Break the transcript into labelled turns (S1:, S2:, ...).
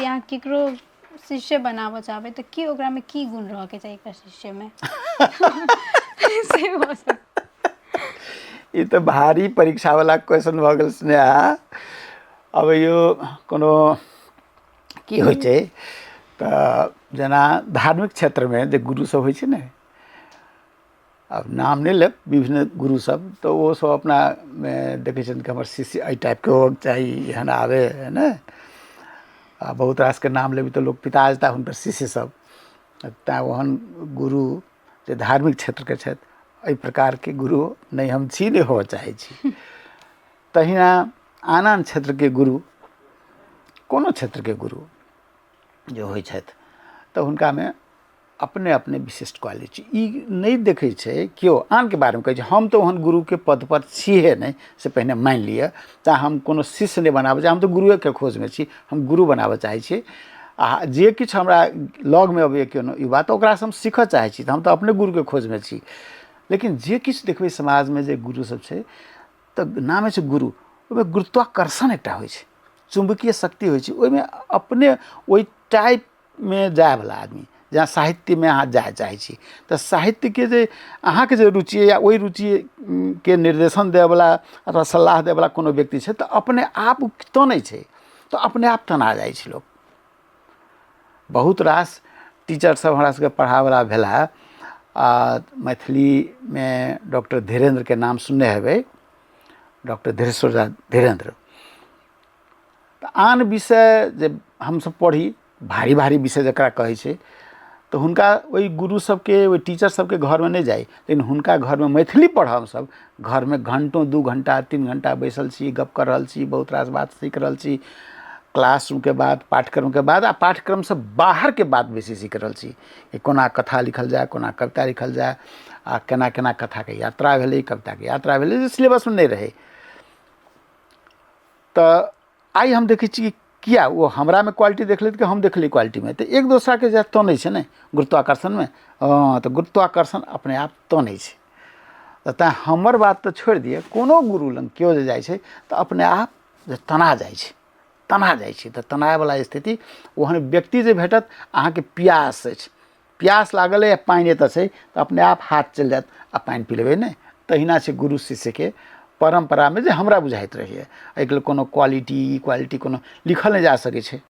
S1: अहाँ केकरो शिष्य बनाबऽ चाहबै तऽ की ओकरामे की गुण रहऽके चाही एकटा शिष्यमे से भऽ सकैए।
S2: ई तऽ भारी परीक्षावला क्वेश्चन भऽ गेल स्नेहा। अब यो कोनो की होइ छै तऽ जेना धार्मिक क्षेत्रमे जे गुरु सब होइ छै ने, आब नाम नहि लेब, विभिन्न गुरु सब, तऽ ओ सब अपनामे देखै छथिन कि हमर शिष्य एहि टाइपके होबऽके चाही, एहन आबै है ने। आ बहुत रासके नाम लेबै तऽ लोक पिता जेता हुनकर शिष्य सब। तैँ ओहन गुरु जे धार्मिक क्षेत्रके छथि, एहि प्रकारके गुरु नहि हम छी, नहि होबऽ चाहै छी। तहिना आन आन क्षेत्रके गुरु, कोनो क्षेत्रके गुरु जे होइ छथि तऽ हुनकामे अपने अपने विशिष्ट क्वालिटी ई नहि देखै छै केओ। आनके बारेमे कहै छै, हम तऽ ओहन गुरुके पदपर छिहे नहि, से पहिने मानि लिअ। तऽ हम कोनो शिष्य नहि बनाबऽ चाहै, हम तऽ गुरुएके खोजमे छी, हम गुरु बनाबऽ चाहै छी। आ जे किछु हमरा लगमे अबैए कोनो युवा तऽ ओकरासँ हम सीखऽ चाहै छी, तऽ हम तऽ अपने गुरुके खोजमे छी। लेकिन जे किछु देखबै समाजमे जे गुरु सब छै तऽ नामे छै गुरु, ओहिमे गुरुत्वाकर्षण एकटा होइ छै, चुम्बकीय शक्ति होइ छै ओहिमे। अपने ओहि टाइपमे जायवला आदमी, जेना साहित्यमे अहाँ जाय चाहै छी तऽ साहित्यके जे अहाँके जे रुचि या ओहि रुचिके निर्देशन देबऽवला अथवा सलाह देबऽवला कोनो व्यक्ति छै तऽ अपने आप ओ तनै छै, तऽ अपने आप तना जाइ छै लोक। बहुत रास टीचर सब हमरा सबके पढ़ाबऽवला भेला। आ मैथिलीमे डॉक्टर धीरेन्द्रके नाम सुनने हेबै, डॉक्टर धीरेश्वर झा धीरेन्द्र। तऽ आन विषय जे हमसब पढ़ी, भारी भारी विषय जकरा कहै छै, तऽ हुनका ओहि गुरु सबके, ओहि टीचर सबके घरमे नहि जाइ, लेकिन हुनका घरमे मैथिली पढ़ऽ हमसब घरमे घण्टो, 2 घण्टा 3 घण्टा बैसल छी, गप कऽ रहल छी, बहुत रास बात सीख रहल छी। क्लासरूमके बाद, पाठ्यक्रमके बाद आ पाठ्यक्रमसँ बाहरके बात बेसी सीख रहल छी कि कोना कथा लिखल जाय, कोना कविता लिखल जाय आ केना केना कथाके यात्रा भेलै, कविताके यात्रा भेलै जे सिलेबसमे नहि रहै। तऽ आइ हम देखै छी कि किया ओ हमरामे क्वालिटी देखलथि कि हम देखली क्वालिटीमे, तऽ एक दोसराके जे तनै छै ने गुरुत्वाकर्षणमे, हँ तऽ गुरुत्वाकर्षण अपने आप तनै छै। तऽ तैँ हमर बात तऽ छोड़ि दिअ, कोनो गुरु लग केओ जे जाइ छै तऽ अपने आप जे तना जाइ छै, तना जाइ छै। तऽ तनाववला स्थिति ओहन व्यक्ति जे भेटत, अहाँके पियास अछि, प्यास लागल अइ आ पानि एतऽ छै तऽ अपने आप हाथ चलि जायत आ पानि पी लेबै ने। तहिना छै गुरु शिष्यके परम्परामे जे हमरा बुझाइत रहैए। एहिके लेल कोनो क्वालिटी क्वालिटी कोनो लिखल नहि जा सकै छै।